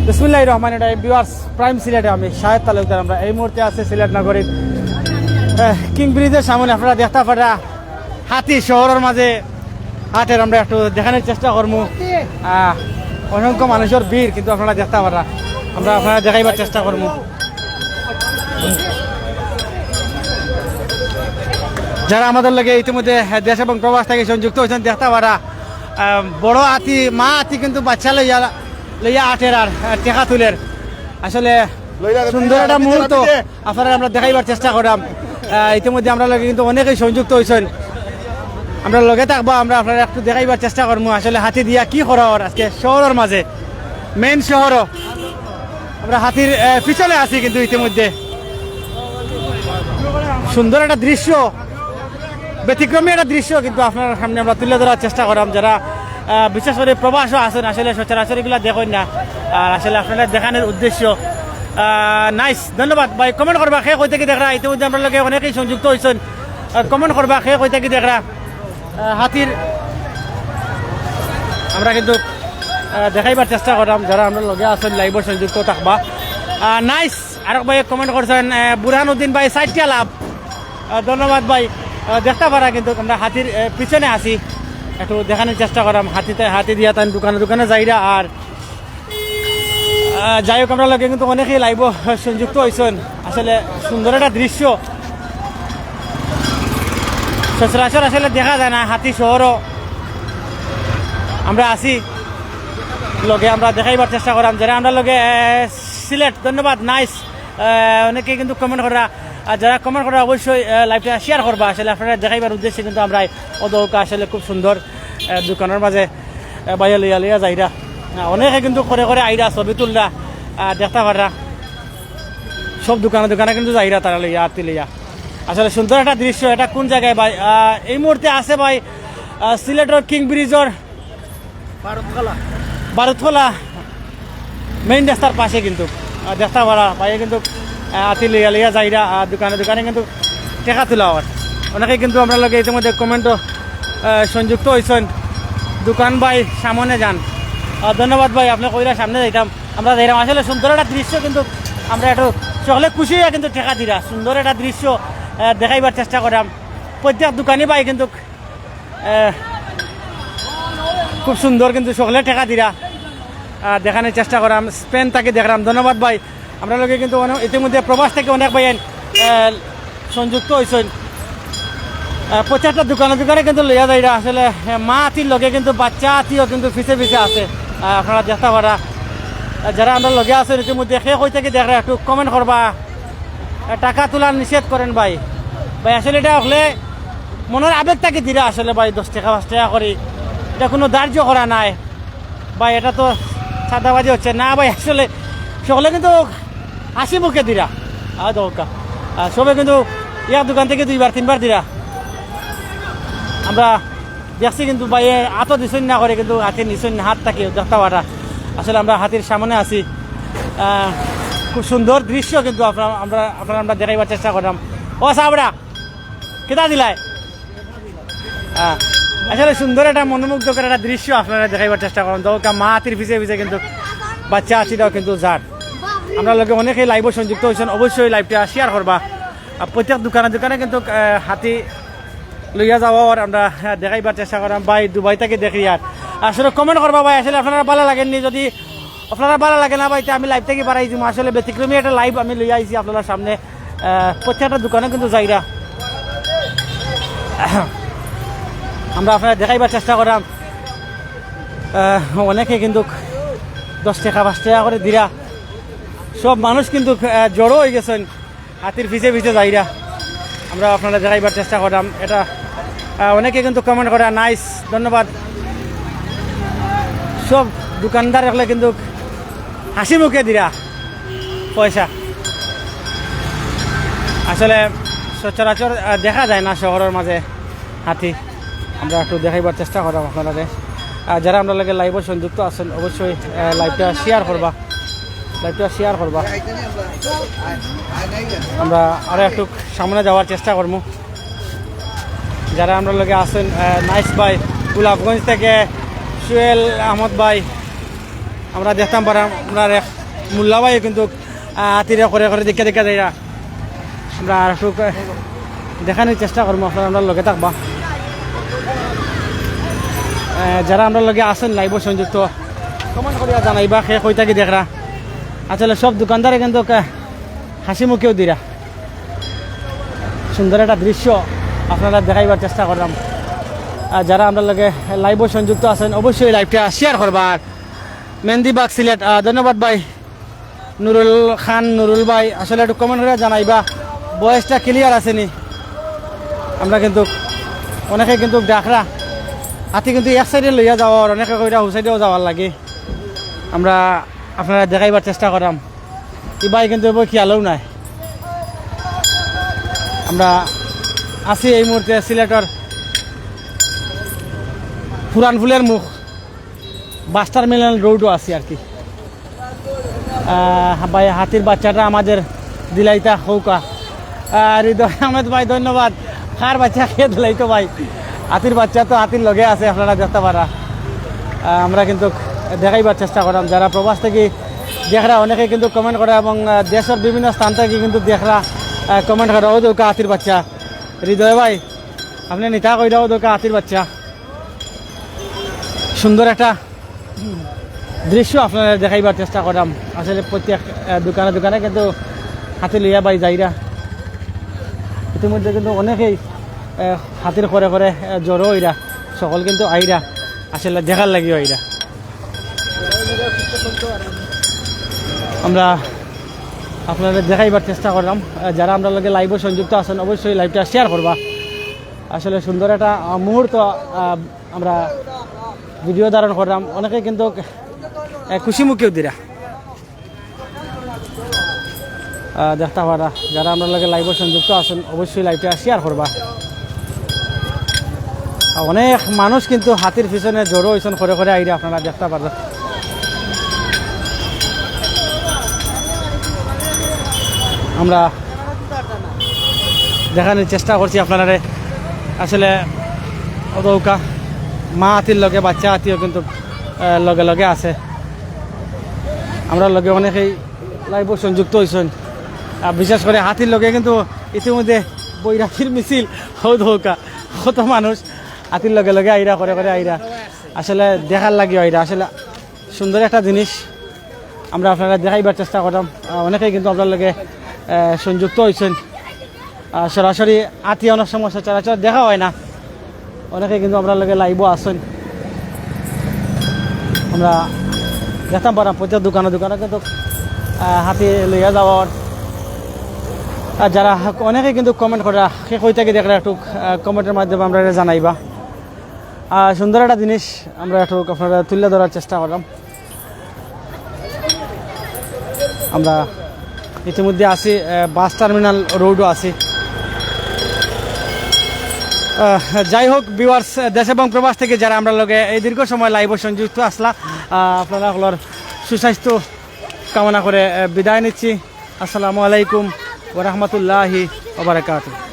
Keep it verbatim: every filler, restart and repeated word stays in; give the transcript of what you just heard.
বিসমিল্লাহির রহমানির রহিম। Viewers, prime সিলেটে আমি শাহেদ তালুকদার। আমরা এই মুহূর্তে আছি সিলেট নগরীর, আহ, কিং ব্রিজের সামনে। আপনারা দেখতা পাররা হাতি শহরের মাঝে আটের। আমরা একটু দেখানোর চেষ্টা করমু। আহ, অসংখ্য মানুষের ভিড়, কিন্তু আপনারা দেখতা পাররা, আমরা আপনারা দেখাইবার চেষ্টা করমু। যারা আমাদের লগে ইতিমধ্যে দেশ এবং প্রবাস থেকে সংযুক্ত হয়েছেন, দেখতা পাররা, আহ, বড় হাতি, মা হাতি কিন্তু বাচ্চা লইয়া, লইয়া আটের আর, আহ, টেকা তুলের। আসলে সুন্দর একটা মুহূর্ত আপনারা আমরা দেখাইবার চেষ্টা করাম। আহ, ইতিমধ্যে আমরা লগে কিন্তু অনেকেই সংযুক্ত হয়েছেন। আমরা লগে থাকবা, আমরা আপনারা একটু দেখাইবার চেষ্টা করমু আসলে হাতি দিয়া কি করা অর আজকে শহরের মাঝে, মেইন শহরও। আমরা হাতির, আহ, পিছনে আছি কিন্তু ইতিমধ্যে সুন্দর একটা দৃশ্য, ব্যতিক্রমী একটা দৃশ্য কিন্তু আপনার সামনে আমরা তুলে ধরার চেষ্টা করাম। যারা, আহ, বিশেষ করে প্রবাসও আছেন, আসলে সচরাচর এগুলা দেখেন না, আর আসলে আপনারা দেখানোর উদ্দেশ্য। আহ, নাইস, ধন্যবাদ ভাই। কমেন্ট করবা, কে কই থাকি দেখরা। ইতিমধ্যে আমরা লগে অনেকেই সংযুক্ত হয়েছেন। আহ, কমেন্ট করবা, কে কই থাকি দেখরা। আহ, হাতির আমরা কিন্তু, আহ, দেখাইবার চেষ্টা করলাম, যারা আমরা লগে আছেন লাইভে সংযুক্ত থাকবা। আহ, নাইস, আরক ভাই কমেন্ট করছেন, আহ, বুরহানুদ্দিন ভাই, চারটা লাভ। আহ, ধন্যবাদ ভাই। আহ, দেখতা পাররা কিন্তু আমরা হাতির, আহ, পিছনে আছি, একটু দেখানোর চেষ্টা করাম। হাতিতে, হাতি দিয়া তান দোকানে দোকানে যাইরা। আর, আহ, যাই হোক, আমরা লগে কিন্তু অনেকেই লাইভে সংযুক্ত হয়েছেন। আসলে সুন্দর একটা দৃশ্য, সচরাচর আসলে দেখা যায় না। হাতি শহরও আমরা আছি, লগে আমরা দেখাইবার চেষ্টা করাম। যারা আমরা লগে, আহ, সিলেট, ধন্যবাদ, নাইস। আহ, অনেকে কিন্তু কমেন্ট করা, আর যারা কমেন্ট করা অবশ্যই, আহ, লাইভটা শেয়ার করবা। আসলে আপনারা দেখাইবার উদ্দেশ্যে কিন্তু আমরা অদৌকা আসলে খুব সুন্দর, আহ, দোকানের মাঝে, আহ, বাইরে লইয়া লইয়া যাইরা। আহ, অনেকে কিন্তু করে করে আইরা, ছবি তুলরা, আহ, দেখতা পাররা। সব দোকানে দোকানে কিন্তু যাইরা তারা লইয়া, আরতি লইয়া। আসলে সুন্দর একটা দৃশ্য। এটা কোন জায়গায় ভাই? আহ, এই মুহূর্তে আছে ভাই, আহ, সিলেটর কিং ব্রিজর বারুতখোলা মেইন রাস্তার পাশে কিন্তু, আহ, দেখতা পাররা ভাইয়ে কিন্তু, আহ, আরতি লইয়া লইয়া যাইরা, আহ, দোকানে দোকানে কিন্তু টেকা তোলা অর। অনেকে কিন্তু আমরা লগে ইতিমধ্যে কমেন্টও, আহ, সংযুক্ত হয়েছেন। দোকান ভাই সামনে যান। আহ, ধন্যবাদ ভাই, আপনি কইরা সামনে যাইতাম। আমরা যাইরাম। আসলে সুন্দর একটা দৃশ্য কিন্তু আমরা একটু সকলে খুশি হইয়া কিন্তু টেকা দিরা। সুন্দর একটা দৃশ্য, আহ, দেখাইবার চেষ্টা করাম। প্রত্যেক দোকানি ভাই কিন্তু, আহ, খুব সুন্দর কিন্তু সকলে টেকা দিরা। আহ, দেখানোর চেষ্টা করাম। স্পেন থাকি দেখরাম। ধন্যবাদ ভাই। আমরা লগে কিন্তু অনেক, ইতিমধ্যে প্রবাস থেকে অনেক ভাই, আহ, সংযুক্ত হয়েছেন। আহ, প্রত্যেকটা দোকানে দোকানে কিন্তু লইয়া যাইরা। আসলে, আহ, মা হাতির লগে কিন্তু বাচ্চা হাতিও কিন্তু পিছে পিছে আছে। আহ, আপনারা দেখতা পাররা। আহ, যারা আমরা লগে আছেন ইতিমধ্যে, কে কই থাকি দেখরা একটু কমেন্ট করবা। আহ, টাকা তোলার নিষেধ করেন ভাই। ভাই, আসলে এটা হলে মনের আবেগ থাকি দিরা আসলে ভাই, দশ টেকা, পাঁচ টেকা করি। এটা কোনো ধার্য করা নাই ভাই, এটা তো চাঁদাবাজি হচ্ছে না ভাই। আসলে সকলে কিন্তু হাসি মুখে দিরা। আহ, দরকার। আহ, সবে কিন্তু এক দোকান থেকে দুইবার, তিনবার দিরা। আমরা দেখছি কিন্তু ভাইয়ে আতো দিছইন না করে কিন্তু হাতে নিছইন না, হাত থাকি দেখতা পাররা। আসলে আমরা হাতির সামনে আছি। আহ, খুব সুন্দর দৃশ্য কিন্তু আপনারা, আমরা, আপনারা আমরা দেখাইবার চেষ্টা করলাম। ও সাবরা, কিতা দিলায়? আহ, আসলে সুন্দর একটা মনোমুগ্ধকর একটা দৃশ্য আপনারা দেখাইবার চেষ্টা করলাম। দেখো, মা হাতির পিছে পিছে কিন্তু বাচ্চা হাতিটাও কিন্তু যার। আমরা লগে অনেকেই লাইভও সংযুক্ত হয়েছেন, অবশ্যই লাইভটা শেয়ার করবা। আর প্রত্যেক দোকানে দোকানে কিন্তু, আহ, হাতি লইয়া যাওয়া আর আমরা, আহ, দেখাইবার চেষ্টা করাম। ভাই, দুবাই থেকে দেখি আর আসলে কমেন্ট করবা ভাই, আসলে আপনারা ভালো লাগেননি, যদি আপনারা ভালো লাগে না ভাই, তে আমি লাইভ থেকে বাড়াই দিমু। আসলে ব্যতিক্রমী একটা লাইভ আমি লইয়া আইছি আপনার সামনে। আহ, প্রত্যেকটা দোকানে কিন্তু যাইরা, আমরা আপনারা দেখাইবার চেষ্টা করাম। আহ, অনেকে কিন্তু দশ টেকা, পাঁচ টেকা করে দিরা, সব মানুষ কিন্তু, আহ, জড়ো হয়ে গেছেন। হাতির পিছে পিছে যাইরা, আমরা আপনারা দেখাইবার চেষ্টা করলাম। এটা, আহ, অনেকে কিন্তু কমেন্ট করা, নাইস, ধন্যবাদ। সব দোকানদার হলে কিন্তু হাসি মুখে দিরা পয়সা। আসলে সচরাচর, আহ, দেখা যায় না শহরের মাঝে হাতি। আমরা একটু দেখাইবার চেষ্টা করলাম আপনাদের। আর যারা আমরা লগে লাইভে সংযুক্ত আছেন, অবশ্যই, আহ, লাইভটা শেয়ার করবা, লাইভটা শেয়ার করবা। আমরা আরো একটু সামনে যাওয়ার চেষ্টা করবো। যারা আমরা লগে আছেন, আহ, নাইস ভাই, গোলাপগঞ্জ থেকে সুয়েল আহমদ ভাই, আমরা দেখতাম পারা, আমরার এক মোল্লা ভাইও কিন্তু, আহ, হাতিরে করে করে দেখিয়া দেখিয়া যাইরা। আমরা আর একটু, আহ, দেখানির চেষ্টা করমু, আপনারা আমরার লগে থাকবা। আহ, যারা আমরার লগে আছইন live-ও সংযুক্ত, comment করিয়া জানাইবা কে কই থাকি দেখরা। আসলে সব দোকানদারে কিন্তু, আহ, হাসি মুখেও দিরা। সুন্দর একটা দৃশ্য আপনারারে দেখাইবার চেষ্টা করলাম। আর যারা আমরার লগে live-ও সংযুক্ত আছইন, অবশ্যই live-টা share করবা। আর মেহেন্দিবাগ সিলেট, আহ, ধন্যবাদ ভাই। নুরুল খান, নুরুল ভাই, আসলে একটু comment করিয়া জানাইবা, voice-টা clear আছে নি? আমরা কিন্তু অনেকে কিন্তু ডাকরা হাতি কিন্তু এক side-এ লইয়া যাওয়ার, অনেকে কইরা হউ side-এও যাওয়ার লাগি। আমরা আপনারারে দেখাইবার চেষ্টা করলাম। ই ভাই কিন্তু এবার খেয়ালও নাই। আমরা আছি এই মুহূর্তে সিলেটর পুরান ফুলের মুখ, বাস টার্মিনাল রোডও আছি আর কি। আহ, ভাই, হাতির বাচ্চাটা আমাদের দিলাইতা হউকা। আহ, হৃদয় আহমেদ ভাই, ধন্যবাদ। কার বাচ্চা কে দিলাইতো ভাই? হাতির বাচ্চা তো হাতির লগে আছে, আপনারা দেখতা পারা। আহ, আমরা কিন্তু দেখাইবার চেষ্টা করলাম, যারা প্রবাস থাকি দেখরা অনেকে কিন্তু comment করা এবং, আহ, দেশর বিভিন্ন স্থান থাকি কিন্তু দেখরা, আহ, comment করা। ও দেখউক্কা হাতির বাচ্চা, হৃদয় ভাই, আপনে নিতা কইরা, ও দেখউক্কা হাতির বাচ্চা। সুন্দর একটা দৃশ্য আপনারারে দেখাইবার চেষ্টা করলাম। আসলে প্রত্যেক, আহ, দোকানে দোকানে কিন্তু হাতি লইয়া ভাই যাইরা। ইতিমধ্যে কিন্তু অনেকেই, আহ, হাতির করে করে, আহ, জড়ো অইরা, সকল কিন্তু আইরা, আসলে দেখার লাগিও আইরা। আমরা আপনারারে দেখাইবার চেষ্টা করলাম। আহ, যারা আমরার লগে live-ও সংযুক্ত আছইন, অবশ্যই live-টা share করবা। আসলে সুন্দর একটা, আহ, মুহূর্ত, আহ, আমরা video ধারণ করলাম। অনেকে কিন্তু, আহ, খুশি মুখেও দিরা। আহ, দেখতা পারা, যারা আমরার লগে live-ও সংযুক্ত আছইন, অবশ্যই live-টা share করবা। আর অনেক মানুষ কিন্তু হাতির পিছনে জড়ো অইছইন করে করে আইরা, আপনারা দেখতা পারা। আমরা দেখানির চেষ্টা করছি আপনারারে। আসলে ও দেখউক্কা মা হাতির লগে বাচ্চা হাতিও কিন্তু, আহ, লগে লগে আছে। আমরার লগে অনেকেই live-ও সংযুক্ত অইছইন। আর বিশেষ করে হাতির লগে কিন্তু ইতিমধ্যে বৈরাগীর মিছিল, ও দেখউক্কা কত মানুষ হাতির লগে লগে আইরা, করে করে আইরা, আসলে দেখার লাগিও আইরা। আসলে সুন্দর একটা জিনিস আমরা আপনারারে দেখাইবার চেষ্টা করলাম। আহ, অনেকেই কিন্তু আমরার লগে, আহ, সংযুক্ত অইছইন। আহ, সরাসরি হাতি অনেক সময় সচরাচর দেখা হয় না, অনেকে কিন্তু আমরার লগে live-ও আছইন। আমরা দেখতাম পারা প্রত্যেক দোকানে দোকানে কিন্তু, আহ, হাতি লইয়া যাওয়ার। আর যারা অনেকে কিন্তু comment করা, কে কই থাকি দেখরা একটু, আহ, comment-এর মাধ্যমে আমরারে জানাইবা। আহ, সুন্দর একটা জিনিস আমরা একটু আপনারারে তুলে ধরার চেষ্টা করলাম। আমরা ইতিমধ্যে আছি, আহ, বাস টার্মিনাল রোডও আছি। আহ, যাই হোক, viewers, দেশ এবং প্রবাস থাকি যারা আমরার লগে এই দীর্ঘ সময় live-ও সংযুক্ত আছলা, আহ, আপনারা সকলর সুস্বাস্থ্য কামনা করে, আহ, বিদায় নিচ্ছি। আসসালামু আলাইকুম ওয়া রাহমাতুল্লাহি ওয়া বারাকাতুহু।